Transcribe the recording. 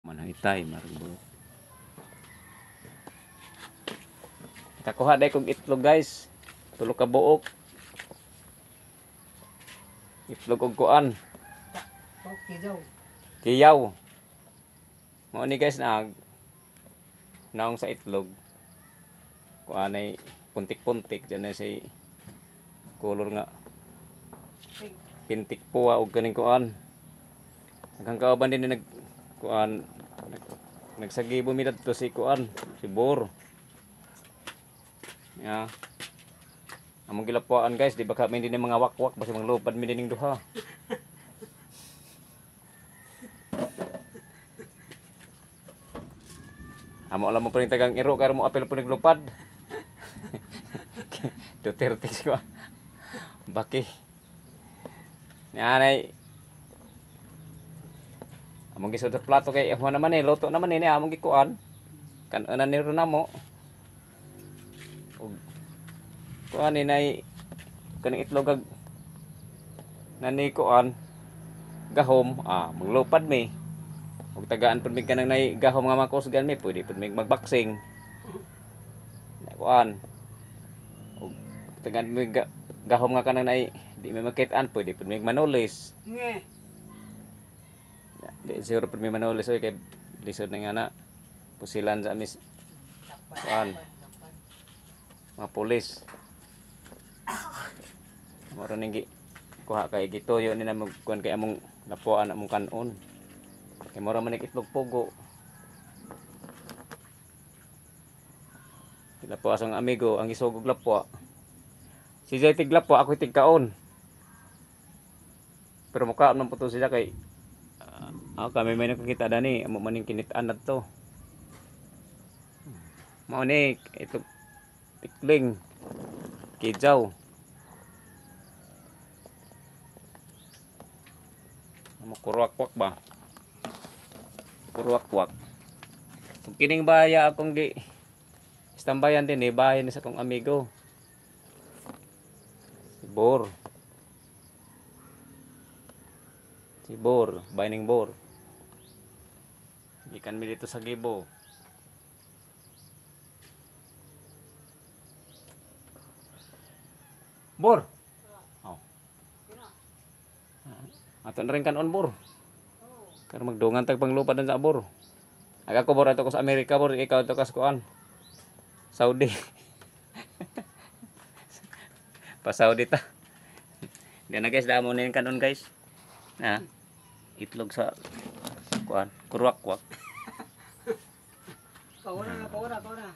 Manahitay marang. Kakuha dai kog itlog, guys. Tulo ka buok. Itlog og kuan. Okay daw. Kiyaw. Mao ni, guys, na naong sa itlog. Kuan ay puntik-puntik dyan na say color nga pintik puwa og kaning kuan. Hanggang kauban din na nag kuan nagsagibo mi dadto si kuan, si Bor. Ya. Among gilapuan, guys, di ba ka may din mga wakwak basta manglupad mi dining duha. Amo alam mo pa rin tagang iro karo mo apel po naglupad. Duterte siya. Baki. Nanay. Among gisod sa plato kay amo naman eh, luto naman eh, ni among gikuan. Kanunan ni ron namo. Ug kuan ni nay kaning itlog ag nani kuan gahom, ah, manglupad mi. Ug tagaan pud mi kanang nay gahom nga makusgan mi, pwede pud mi magboxing. Kuan. Ug tagaan mi gahom nga kanang nay di mi makit-an, pwede pud mi manulis. Nge. Di siguro pud mi manulis oy kay lisod na nga na. Pusilan sa amis kuan mga pulis. Moro ning gi kuha kay gituyo ni na kuan kay among lapuan among kanon. Kay mura man itlog pugo. Lapua sa amigo ang isugog lapua. Si Jay tig lapua, ako tig kaon. Pero mukha man po to sila kay kami may nakakita dani amo maning kinit-an na to. Mao ni ito tikling kijaw. Amo kuruwak-wak ba? Kuruwak-wak. Kung kining baya akong gi istambayan din eh, bahay ni sa akong amigo. Si Bor. Si Bor, bahay ning Bor. Gikan mi dito sa Gibo. Bor. Oh. Ato na rin kanon, Bor. Karon magdungan tag panglupad sa Bor. Aga ko, Bor, ato ko sa Amerika, Bor, ikaw ato ka sa kuan. Saudi. Pa Saudi ta. Di na, guys, damo na yung kanon, guys. Na. Itlog sa kuan, kurwak-kwak. Paura na, paura, paura.